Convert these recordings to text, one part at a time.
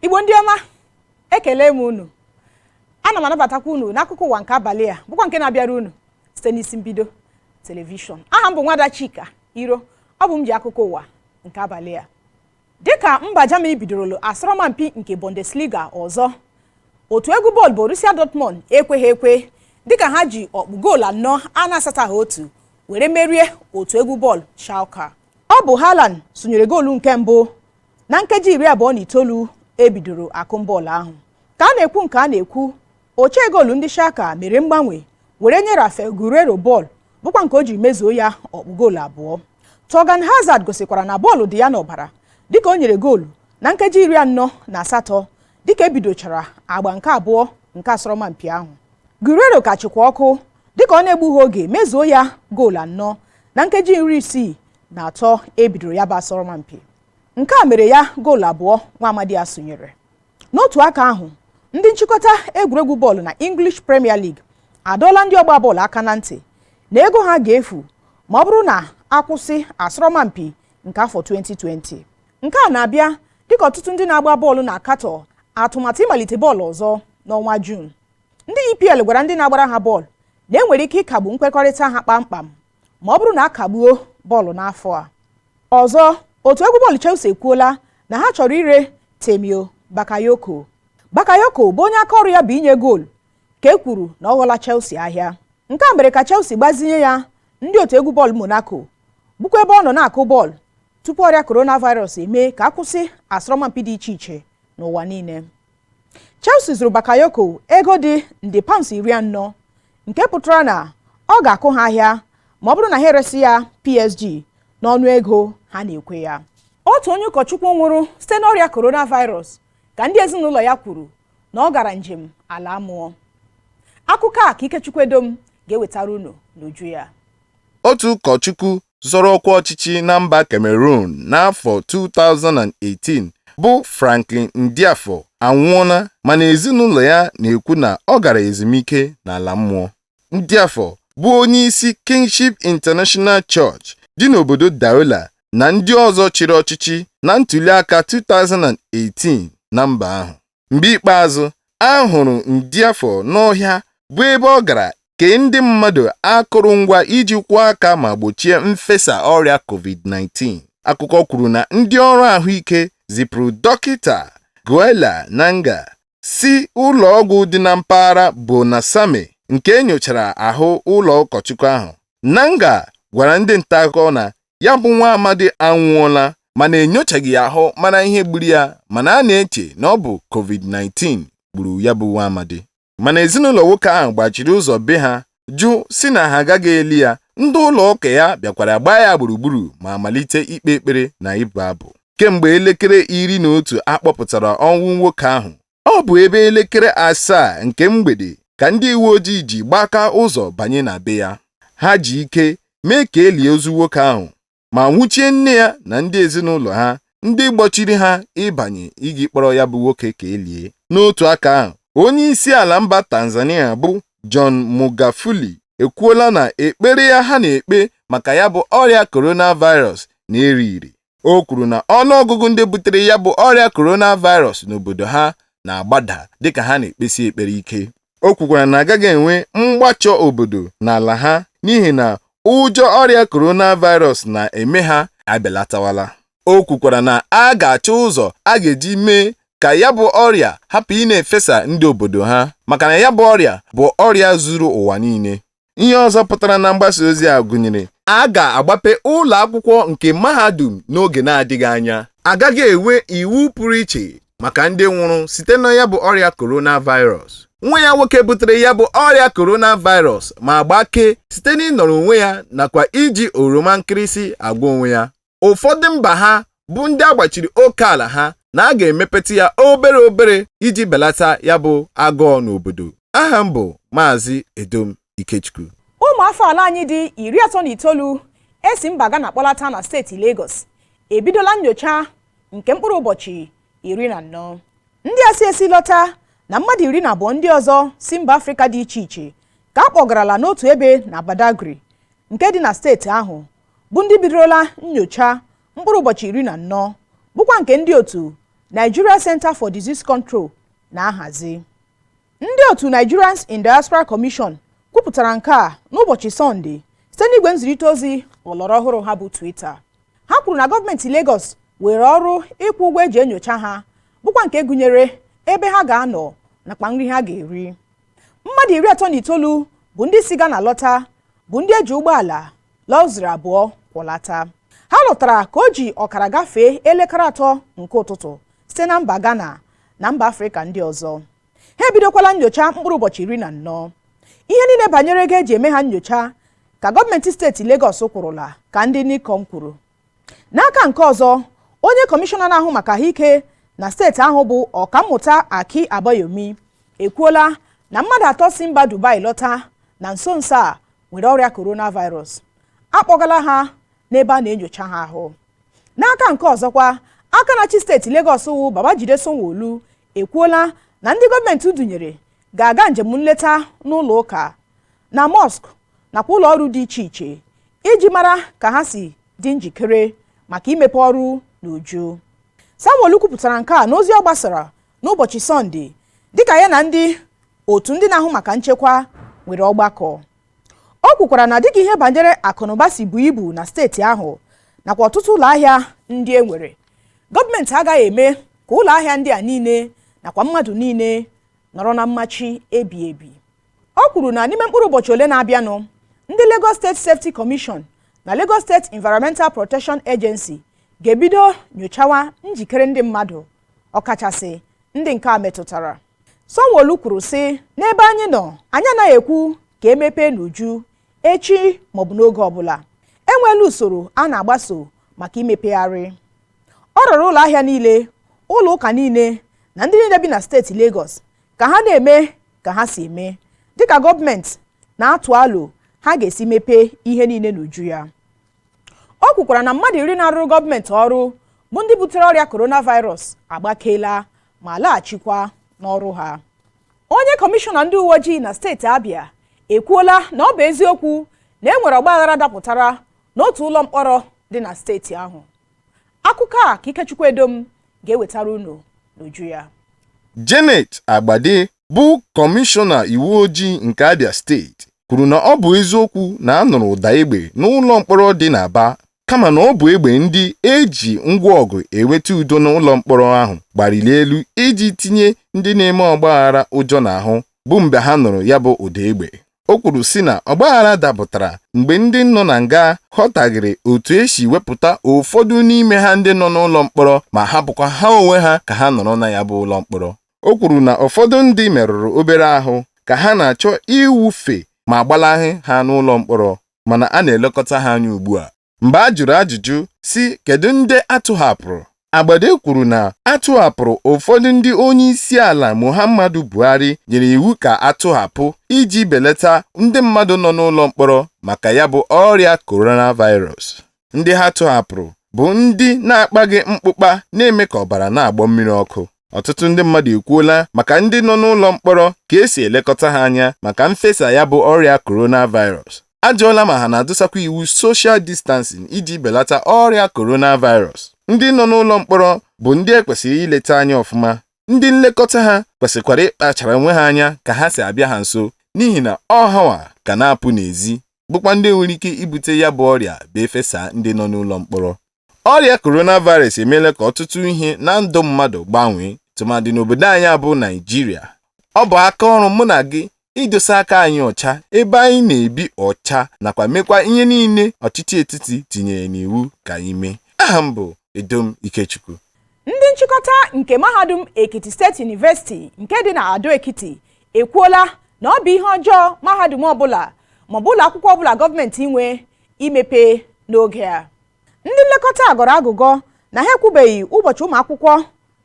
Igbo ndị ọma, ekele m unu. Ana m anabatakwa unu n'akụkọ ụwa nke abalị a, bụkwa nke na-abịara unu site n'isi mbido telivishọn. Aha m bụ Nwada Chika Iro. Ọ bụ m ji akụkọ ụwa nke abalị a. Dịka mba Germany bidorolu asọrọmpi nke Bundesliga ọzọ, otu egwu bọọlụ Borussia Dortmund ekweghị ekwe, dịka ha ji ọkpụ goolu 4 a na-asataghị otu were merie otu egwu bọọlụ Schalke. Ọ bụ Haaland sụnyere goolu nke mbụ na nkeji 29 ebidoro akụmbọọlụ ahụ. Ka a na-ekwu nke a na-ekwu, ochee goolu ndị Schalke mere mgbanwe were nye Rafael Guerreiro bọọlụ, bụkwa nke o ji mezuo ya ọkpụ goolu 2. Thorgan Hazard gosikwara na bọọlụ dị ya n'ọbara, dịka o nyere goolu na nkeji 48 dịka ebidochara agba nke abụọ nke asọrọmpi ahụ. Guerreiro ka chịkwa ọkụ, dịka ọ na-egbughị oge mezuo ya goolu 4 na nkeji 63 ebidoro ya bụ asọrọmpi. Nke a mere ya goolu 2 nwa amadi a sonyere. N'otu aka ahụ, ndị nchịkọta egwuregwu bọọlụ na English Premier League adọọla ndị ọgba bọọlụ aka na ntị na ego ha ga-efu ma ọ bụrụ na akwụsị asọrọmpi nke afọ 2020. Nke a na-abịa dịka ọtụtụ ndị na-agba bọọlụ na-akatọ atụmatụ ịmalite bọọlụ ọzọ n'ọnwa Juun. Ndị EPL gwara ndị na-agbara ha bọọlụ na enwere ike ịkagbu nkwekọrịta ha kpamkpam ma ọ bụrụ na a kagbuo bọọlụ n'afọ a. Ọzọ, otu egwu bọọlụ Chelsea ekwuola na ha chọrọ ire Tiemoué Bakayoko. Bakayoko bụ onye aka ọrụ ya bụ inye goolu, ka e kwuru na ọ ghọla Chelsea ahịa. Nke a mere ka Chelsea gbazinye ya ndị otu egwu bọọlụ Monaco, bụkwa ebe ọ nọ na-akụ bọọlụ tupu ọrịa coronavirus eme ka akwụsị asọrọmpi dị iche iche n'ụwa niile. Chelsea zụrụ Bakayoko ego dị nde paụnds 40, nke pụtara na ọ ga-akụ ha ahịa ma ọ bụrụ na ha eresi ya PSG n'ọnụ ego ha na-ekwe ya. Otu onye ụkọchukwu nwụrụ site n'ọrịa coronavirus ka ndị ezinụlọ ya kwuru na ọ gara njem ala mmụọ. Akụkọ a ka Ikechukwu Edom ga-ewetara unu n'uju ya. Otu ụkọchukwu zọrọ ọkwa ọchịchị na mba Cameroon n'afọ 2018 bụ Franklin Ndiafo anwụọla, mana ezinụlọ ya na-ekwu na ọ gara ezumike n'ala mmụọ. Ndiafo bụ onye isi Kingship International Church dị n'obodo Douala na ndị ọzọ chịrị ọchịchị na ntuliaka 2018 na mba ahụ. Mgbe ikpeazụ a hụrụ Ndiafo n'ọhịa bụ ebe ọ gara kee ndị mmadụ akụrụngwa iji kwụọ aka ma gbochie mfesa ọrịa COVID-19. Akụkọ kwuru na ndị ọrụ ahụike zipụrụ Dọkịta Guella Nanga si ụlọ ọgwụ dị na mpaghara Bonasame nke enyochara ahụ ụlọ ụkọchukwu ahụ. Nanga gwara ndị nta akụkọ na ya bụ nwa amadi anwụọla, mana enyochaghị ahụ mara ihe gburu ya, mana a na-eche na ọ bụ COVID-19 gburu ya bụ nwa amadi. Mana ezinụlọ nwoke ahụ gbachiri ụzọ be ha jụ si na ha agaghị eli ya. Ndị ụlọ ụka ya bịakwara gbaa ya gburugburu ma malite ikpe ekpere na ịbụ abụ. Kemgbe elekere 11 akpọpụtara ọnwụ nwoke ahụ, ọ bụ ebe elekere 7 nke mgbede ka ndị uwe ojii ji gbaka ụzọ banye na be ya. Ha ji ike mee ka elie ozu nwoke ahụ ma nwụchie nne ya na ndị ezinụlọ ha ndị gbochiri ha ịbanye igi kpọrọ ya bụ nwoke ka elie. N'otu aka ahụ, onye isi ala mba Tanzania bụ John Magufuli ekwuola na ekpere ya ha na-ekpe maka ya bụ ọrịa coronavirus na-eri iri. O kwuru na ọnụọgụgụ ndị butere ya bụ ọrịa coronavirus n'obodo ha na-agbada dịka ha na-ekpesi ekpere ike. O kwukwara na agaghị enwe mgbachọ obodo n'ala ha n'ihi na ụjọ ọrịa coronavirus na-eme ha abelatawala. O kwukwara na a ga-achọ ụzọ a ga-eji mee ka ya bụ ọrịa hapụ ị na-efesa ndị obodo ha, maka na ya bụ ọrịa bụ ọrịa zuru ụwa niile. Ihe ọzọ pụtara na mgbasa ozi a gụnyere a ga-agbape ụlọ akwụkwọ nke mahadum n'oge na-adịghị anya, agaghị enwe iwu pụrụ iche maka ndị nwụrụ site na ya bụ ọrịa coronavirus. Nwa ya nwoke butere ya bụ ọrịa coronavirus ma gbakee site n'ịnọrọ onwe ya nakwa iji oroma nkịrịsị agwọ onwe ya. Ụfọdụ mba ha bụ ndị agbachiri oke ala ha na a ga-emepeta ya obere obere iji belata ya bụ agụụ n'obodo. Aha m bụ Maazị Edom Ikechukwu. Ụmụafọ ala anyị dị 39 esi mba Ghana kpọlata na steeti Lagos ebidola nyocha nke mkpụrụ ụbọchị 14. Ndị a si esi lọta na mmadụ 12 ndị ọzọ si mba Afrịka dị iche iche ka a kpọgarala n'otu ebe na Badagry nke dị na steeti ahụ, bụ ndị bidorola nyocha mkpụrụ ụbọchị 14, bụkwa nke ndị otu Nigeria Center for Disease Control na-ahazi. Ndị otu Nigerians in Diaspora Commission kwupụtara nke a n'ụbọchị Sọnde site n'igwe nzirịta ozi ọlọrọ ọhụrụ ha bụ Twitter. Ha kwuru na gọọmenti Lagos were ọrụ ịkwụ ụgwọ eji enyocha ha, bụkwa nke gụnyere ebe ha ga-anọ nakwa nri ha ga-eri. Mmadụ 39 bụ ndị si Ghana lọta, bụ ndị eji ụgbọala luxury abụọ kwọlata. Ha lọtara ka o ji ọkara gafee elekere 3 nke ụtụtụ site na mba Ghana na mba Afrịka ndị ọzọ. Ha ebidokwala nyocha mkpụrụ ụbọchị 14. Ihe niile banyere ego eji eme ha nyocha ka gọọmenti steeti Lagos kwụrụla, ka ndị NICOM kwuru. N'aka nke ọzọ, onye kọmishọna na-ahụ maka ahụike na steeti ahụ bụ Ọkammụta Aki Abayomi ekwuola na mmadụ 3 si mba Dubai lọta na nso nso a nwere ọrịa coronavirus. Akpọgala ha n'ebe a na-enyocha ha ahụ. N'aka nke ọzọkwa, aka na-achị steeti Lagos wụ Babajide Sanwo-Olu ekwuola na ndị gọọmenti dunyere ga-aga njem nleta n'ụlọ ụka na mosque nakwa ụlọ ọrụ dị iche iche iji mara ka ha si dị njikere maka imepe ọrụ n'uju. Sanwo-Olu kwupụtara nke a n'ozi ọ gbasara n'ụbọchị Sọnde dịka ya na ndị otu ndị na-ahụ maka nchekwa nwere ọgbakọ. O kwukwara na dịka ihe banyere akụnụba si bụ ibu na steeti ahụ nakwa ọtụtụ ụlọ ahịa ndị e nwere, gọọmenti agaghị eme ka ụlọ ahịa ndị a niile nakwa mmadụ niile nọrọ na mmachi ebi ebi. O kwuru na n'ime mkpụrụ ụbọchị ole na-abịanụ, ndị Lagos State Safety Commission na Lagos State Environmental Protection Agency ga-ebido nyochawa njikere ndị mmadụ, ọkachasị ndị nke a metụtara. Sanwo-Olu kwuru sị, n'ebe anyị nọ, anyị anaghị ekwu ka emepee n'uju echi maọbụ n'oge ọbụla. Enweela usoro a na-agbaso maka imepegharị. Ọ rịọrọ ụlọ ahịa niile, ụlọ ụka niile na ndị niile bi na steeti Lagos ka ha na-eme ka ha si eme, dịka gọọmenti na-atụ alo ha ga-esi mepee ihe niile n'uju ya. O kwukwara na mmadụ 10 na-arụrụ gọọmenti ọrụ bụ ndị butere ọrịa coronavirus agbakeela ma laghachikwa n'ọrụ ha. Onye kọmishọna ndị uwe ojii na steeti Abia ekwuola na ọ bụ eziokwu na e nwere ọgbaghara dapụtara n'otu ụlọ mkpọrọ dị na steeti ahụ. Akụkọ a ka Ikechukwu Edom ga-ewetara unu n'uju ya. Janet Agbade bụ kọmishọna iwu ojii nke Abia steeti kwuru na ọ bụ eziokwu na a nụrụ ụda egbe n'ụlọ mkpọrọ dị n'Aba, kama na ọ bụ egbe ndị eji ngwa ọgụ eweta udo n'ụlọ mkpọrọ ahụ gbarili elu iji tinye ndị na-eme ọgbaghara ụjọ n'ahụ bụ mgbe ha nụrụ ya bụ ụda egbe. O kwuru sị na ọgbaghara dapụtara mgbe ndị nọ na nga ghọtaghịrị otu esi wepụta ụfọdụ n'ime ha ndị nọ n'ụlọ mkpọrọ ma hapụkwa ha onwe ha ka ha nọrọ na ya bụ ụlọ mkpọrọ. O kwuru na ụfọdụ ndị merụrụ obere ahụ ka ha na-achọ iwufe ma gbalahị ha n'ụlọ mkpọrọ, mana a na-elekọta ha anya ugbu a. Mgbe a jụrụ ajụjụ si kedu ndị atụhapụrụ, Agbade kwuru na atụhapụrụ ụfọdụ ndị onye isi ala Muhammadu Buhari nyere iwu ka atụhapụ iji belata ndị mmadụ nọ n'ụlọ mkpọrọ maka ya bụ ọrịa coronavirus. Ndị ha tụhapụrụ bụ ndị na-akpaghị mkpụkpa na-eme ka ọbara na-agbọ mmiri ọkụ. Ọtụtụ ndị mmadụ ekwuola maka ndị nọ n'ụlọ mkpọrọ ka esi elekọta ha anya maka mfesa ya bụ ọrịa coronavirus. Ajụọla ma ha na-adosakwa iwu social distancing iji belata ọrịa coronavirus. Ndị nọ n'ụlọ mkpọrọ bụ ndị e kwesịrị ileta anya ọfụma. Ndị nlekọta ha kwesịkwara ịkpachara onwe ha anya ka ha si abịa ha nso, n'ihi na ọ hanwa ka na-apụ n'ezi, bụkwa ndị nwere ike ibute ya bụ ọrịa bụ efesa ndị nọ n'ụlọ mkpọrọ. Ọrịa coronavirus emeela ka ọtụtụ ihe na ndụ mmadụ gbanwee, tụmadị n'obodo anyị bụ Naịjirịa. Ọ bụ aka ọrụ mụ na gị idosa aka anyị ọcha, ebe anyị na-ebi ọcha, nakwa mekwa ihe niile ọchịchị etiti tinyere n'iwu ka anyị mee. Aha m bụ Edom Ikechukwu. Ndị nchịkọta nke mahadum Ekiti State University nke dị na Ado Ekiti ekwuola na ọ bụ ihe ọjọọ mahadum ọbụla maọbụ ụlọ akwụkwọ ọbụla gọọmenti nwe imepe n'oge a. Ndị nlekọta gọrọ agụgọ na ha ekwubeghị ụbọchị ụmụ akwụkwọ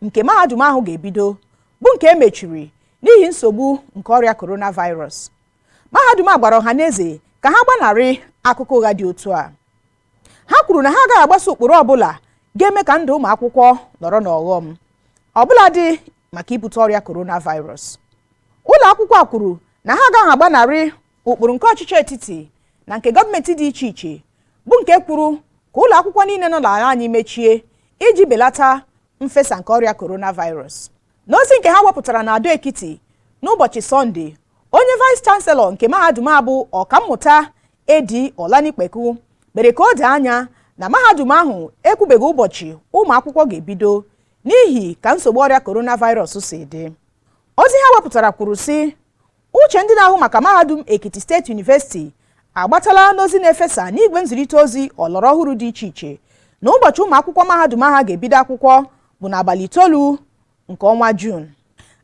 nke mahadum ahụ ga-ebido, bụ nke e mechiri n'ihi nsogbu nke ọrịa coronavirus. Mahadum a gwara ọhaneze ka ha gbanarị akụkọ ụgha dị otu a. Ha kwuru na ha agaghị agbaso ụkpụrụ ọbụla ga-eme ka ndụ ụmụ akwụkwọ nọrọ n'ọghọm, ọbụladị maka ibute ọrịa coronavirus. Ụlọ akwụkwọ a kwuru na ha agaghị agbanarị ụkpụrụ nke ọchịchị etiti na nke gọọmenti dị iche iche, bụ nke kwuru ka ụlọ akwụkwọ niile nọ n'ala anyị mechie iji belata mfesa nke ọrịa coronavirus. N'ozi nke ha wepụtara na Ado Ekiti n'ụbọchị Sọnde, onye Vice Chancellor nke mahadum a bụ Ọkammụta A.D. Olanipekun mere ka o doo anya na mahadum ahụ ekwubeghị ụbọchị ụmụ akwụkwọ ga-ebido n'ihi ka nsogbu ọrịa coronavirus si dị. Ozi ha wepụtara kwuru sị, uche ndị na-ahụ maka mahadum Ekiti State University agbatala n'ozi na-efesa n'igwe nzirịta ozi ọlọrọ ọhụrụ dị iche iche na ụbọchị ụmụ akwụkwọ mahadum ahụ ga-ebido akwụkwọ bụ n'abalị 9 nke ọnwa Juun.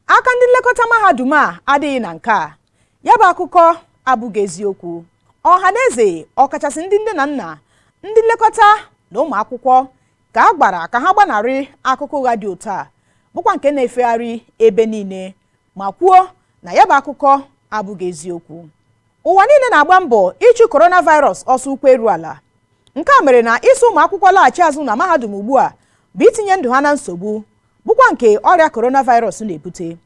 Aka ndị nlekọta mahadum a adịghị na nke a. Ya bụ akụkọ abụghị eziokwu. Ọha na eze, ọkachasị ndị nne na nna, ndị nlekọta na ụmụ akwụkwọ ka a gwara ka ha gbanarị akụkọ ụgha dị otu a bụkwa nke na-efegharị ebe niile, ma kwuo na ya bụ akụkọ abụghị eziokwu. Ụwa niile na-agba mbọ ịchụ coronavirus ọsọ ụkwụ eru ala. Nke a mere na ịsị ụmụ akwụkwọ laghachi azụ na mahadum ugbu a bụ itinye ndụ ha na nsogbu, bụkwa nke ọrịa coronavirus na-ebute.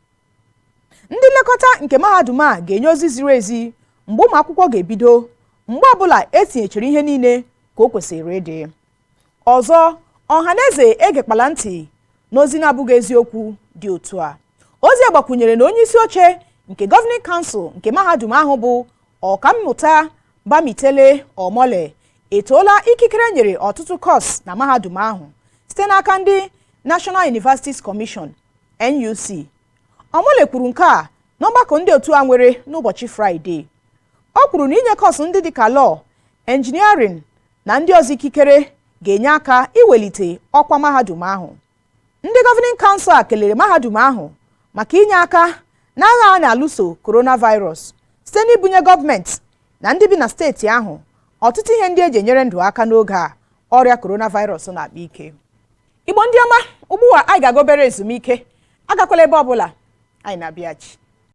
Ndị nlekọta nke mahadum a ga-enye ozi ziri ezi mgbe ụmụ akwụkwọ ga-ebido, mgbe ọbụla etinyechara ihe niile ka o kwesịrị ịdị. Ọzọ, ọha na eze egekwala ntị n'ozi na-abụghị eziokwu dị otu a. Ozi a gbakwunyere na onye isi oche nke Governing Council nke mahadum ahụ bụ Ọkammụta Bamitele Omole etoola ikikere nyere ọtụtụ course na mahadum ahụ site n'aka ndị National Universities Commission, NUC. Omole kwuru nke a n'ọgbakọ ndị otu a nwere n'ụbọchị Fraịde. O kwuru na inye course ndị dịka law, engineering na ndị ọzọ ikikere ga-enye aka iwelite ọkwa mahadum ahụ. Ndị Governing Council a kelere mahadum ahụ maka inye aka n'agha a na-alụso coronavirus site n'ibunye gọọmenti na ndị bi na steeti ahụ ọtụtụ ihe ndị eji enyere ndụ aka n'oge a ọrịa coronavirus na-akpa ike. Igbo ndị ọma, ugbu a anyị ga-aga obere ezumike. Agakwala ebe ọbụla, anyị na-abịaghachi.